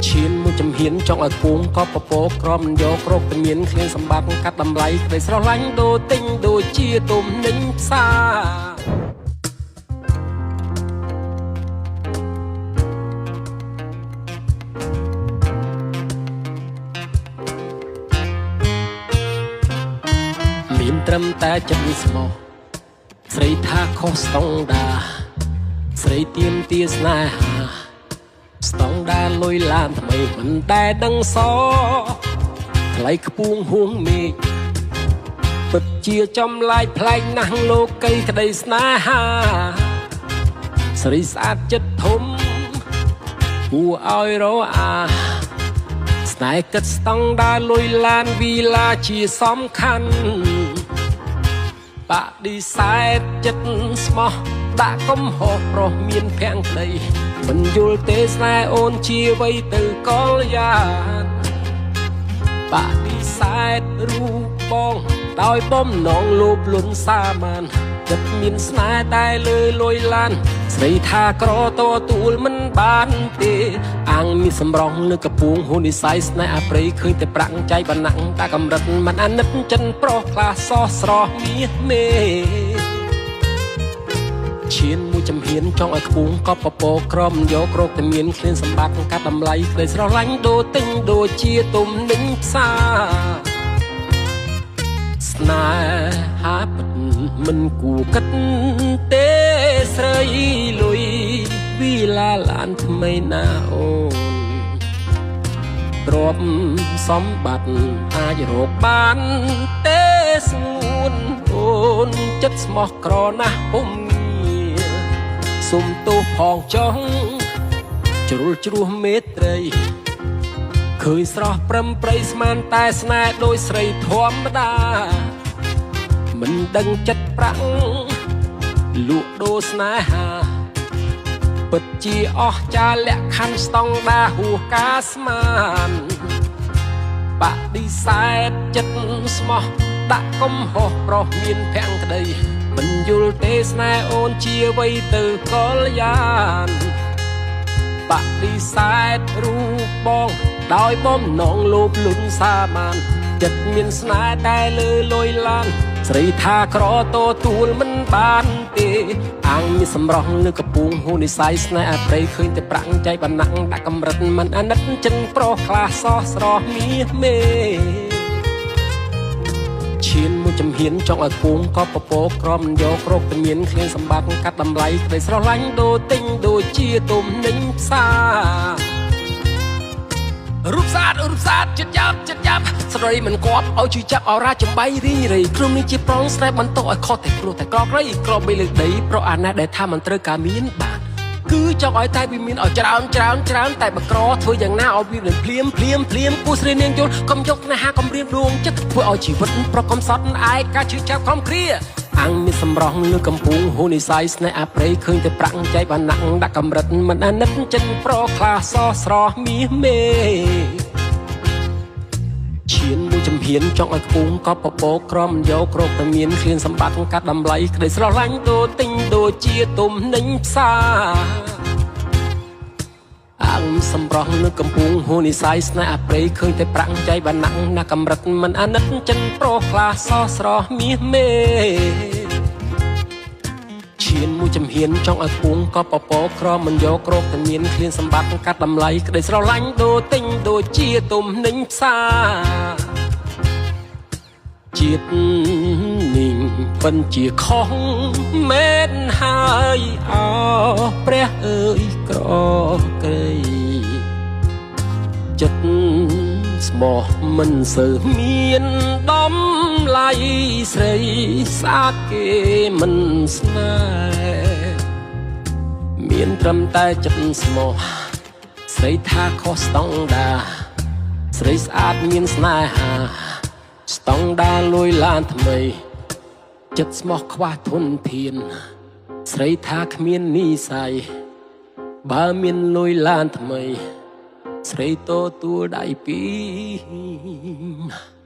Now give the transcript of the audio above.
ឈានមួយចំហៀនចង់ឲ្យគួងក៏ពពកក្រមយកក្រកតែមានគ្លៀងសម្បត្តិកាត់តម្លៃក្តីស្រឡាញ់ដូរទិញដូចជាទំនិញផ្សារមានត្រឹមតែចិត្តស្មោះស្រីថាខុសស្តង់ដាស្រីទៀមទាស្នេហាស្តង់ដាលុយឡានថ្មីមិនដែលដឹងសថ្លៃខ្ពងហួងមេឃពិតជាចំឡាយប្លែកណាស់លោកីក្តីស្នេហាស្រីស្អាតចិត្តធំគួរឲ្យរអាស្នេហ៍គិតស្តង់ដាលុយឡានវីឡាជាសំខាន់បដិសេធចិត្តស្មោះដាក់កំហុសប្រុសមានភាំងក្តីមិនយល់ទេស្នេហ៍អូនជាអ្វីទៅកលយានបដិសេធរូបបងដោយបំណងលោភលន់សាមានចិត្តមានស្នេហ៍តែលើលុយឡានស្រីថាក្រតទួលមិនបានទេអាងមានសម្រងលើកពងហ៊ូនិស័យស្នេហ៍អាព្រៃឃើញតែប្រាក់ចៃបាណាំងតាកម្រិតមិនអាណិតចិនប្រុសខ្លះសោះស្រស់មាសមេឈានមួយចំហៀនចង់ឲ្យខ្ពងក៏ពពកក្រមយកក្រកតែមានគ្លៀនសម្បត្តិកាត់តម្លៃក្តីស្រឡាញ់ដូរទិញដូចជាទំនិញផ្សារស្នេហាពិតមិនគួរគិតទេស្រីលុយវីឡាឡានថ្មីណាអូនទ្រព្យសម្បត្តិអាចរកបានទេស្ងួនអូនចិត្តស្មោះក្រណាស់ពុំងារសុំទោសផងចង់ជ្រុលជ្រោះមេត្រីឃើញស្រស់ប្រឹមប្រៃស្មានតែស្នេហ៍ដោយស្រីធម្មតាមិនដឹងចិត្តប្រាក់លក់ដូរស្នេហាពិតជាអស់ចាលក្ខខណ្ឌស្តង់ដាហួសការស្មានបដិសេធចិត្តស្មោះដាក់កំហុសប្រុសមានភាំងក្តីមិនយល់ទេស្នេហ៍អូនជាអ្វីទៅកលយានបដិសេធរូបបងដោយបំណងលោភលន់សាមានចិត្តមានស្នេហ៍តែលើលុយឡានស្រីថាក្រតទួលមិនបានទេអាងមានសម្រស់លើកពងហ៊ូនិស័យស្នេហ៍អាព្រៃឃើញតែប្រាក់ចៃបាណាំងដាក់កម្រិតមិនអាណិតចិនប្រុសខ្លះសោះស្រស់មាសមេឈានមួយចំហៀនចង់ឲ្យគួងក៏ពពកក្រមយកក្រកតែមានគ្លៀងសម្បត្តិកាត់តម្លៃក្តីស្រឡាញ់ដូរទិញដូចជាទំនិញផ្សាររូបស្អាតរូបស្អាតចិត្តយ៉ាប់ចិត្តយ៉ាប់ស្រីមិនគប់ឲ្យជួយចាប់អរ៉ាចំបៃរីងរៃក្រុមនេះជាប្រងស្រែបន្តឲ្យខុសតែព្រោះតែក្រក្រៃក្របីលើដីប្រអាណាដែលថាមិនត្រូវការមានបានគឺចង់ឲ្យតែវាមានឲ្យច្រើនច្រើនច្រើនតែបក្រធ្វើយ៉ាងណាឲ្យវាភ្លាមភ្លាមភ្លាមគូស្រីនាងយល់កុំយកស្នេហាកំរៀមដួងចិត្តធ្វើឲ្យជីវិតប្រកំសត់ឯកាឈឺចាប់ខំគ្រាអាងមានសម្រស់លើកំពូងហ៊ូនិស័យស្នេហ៍អាព្រៃឃើញតែប្រាក់ចៃបាណាំងដាក់កម្រិតមិនអាណិតចិនប្រខ្លះសោះស្រស់មាសមេឈានមួយចំហៀនចង់ឲ្យខ្ពងក៏ពពកក្រមយកក្រកតែមានគ្លៀនសម្បត្តិកាត់តម្លៃក្តីស្រឡាញ់ដូរទិញដូចជាទំនិញផ្សារអាងសម្រស់លើកំពូងហ៊ូនិស័យស្នេហ៍អាព្រៃឃើញតែប្រាក់ចៃបាណាំងណាកម្រិតមិនអាណិតចិនប្រុសខ្លះសោះស្រស់មាសមេឈានមួយចំហៀនចង់ឲ្យគួងក៏ពពកក្រមិនយកក្រកតែមានគ្លៀនសម្បត្តិកាត់តម្លៃក្តីស្រឡាញ់ដូរទិញដូចជាទំនិញផ្សារជាតិនេះពិនជាខុសមែនហើយអោព្រះអើយក្រក្រៃចិត្តស្មោះមិនសូវមានតម្លៃស្រីស្អាតគេមិនស្នេហ៍មានត្រឹមតែចិត្តស្មោះស្រីថាខុសស្តង់ដាស្រីស្អាតមានស្នេហាស្តង់ដាលុយឡានថ្មីចិត្តស្មោះខ្វះធនធានស្រីថាគ្មាននិស័យបើមានលុយឡានថ្មីស្រីតទួលដៃពីរ